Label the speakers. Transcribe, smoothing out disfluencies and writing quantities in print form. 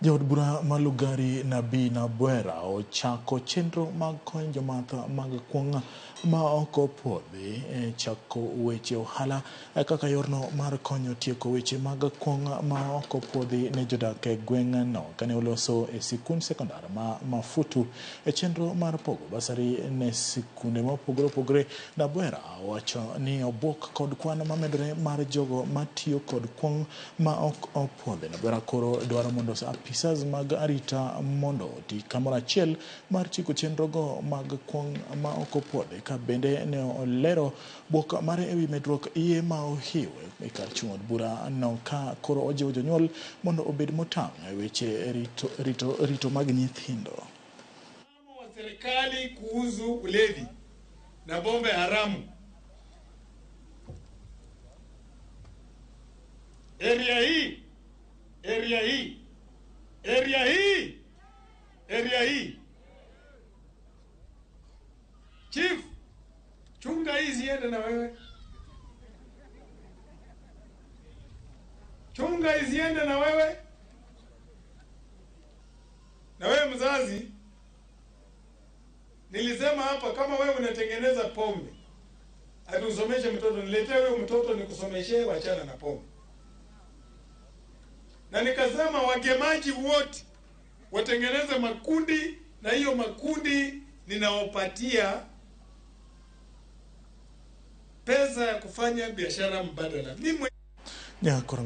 Speaker 1: Jaod bura ma Lugari Nabii Nabwera ochako chenro mag konyo jomath mag kuong' ma ok opuodhi e chako weche ohala kaka yorno mar konyo tieko weche mag kuong' ma ok opuodhi ne jodak e gweng'no. Kane oloso e sikund sekondar ma Mafutu e chenro mar pogo basari ne sikunde mopogore opogore, Nabwera owacho ni obuok kod kwan mamedore mar jogo matiyo kod kuong' ma ok opuodhi. Nabwera koro dwaro mondo apisas mag arita mondo oti kamoro achiel mar chiko chenrogo mag kuong' ma ok opuodhi, ka bende ne olero buok mare ewi medruok iye ma ohiw e kar chung' od bura no, ka koro ojiwo jonyuol mondo obed motang' e weche rito mag nyithindo.
Speaker 2: Wa serikali kuhusu ulevi na pombe haramu. Area hii, area hii, area hii, area hii. Chief, chunga hii isiende na wewe. Chunga isiende na wewe. Na wewe mzazi, nilisema hapa kama wewe unatengeneza pombe, ati usomeshe mtoto, niletee wewe mtoto nikusomeshe, wachana na pombe. Na nikasema wagemaji wote watengeneze makundi, na hiyo makundi ninawapatia pesa ya kufanya biashara mbadala. Mimi
Speaker 1: Nyakora.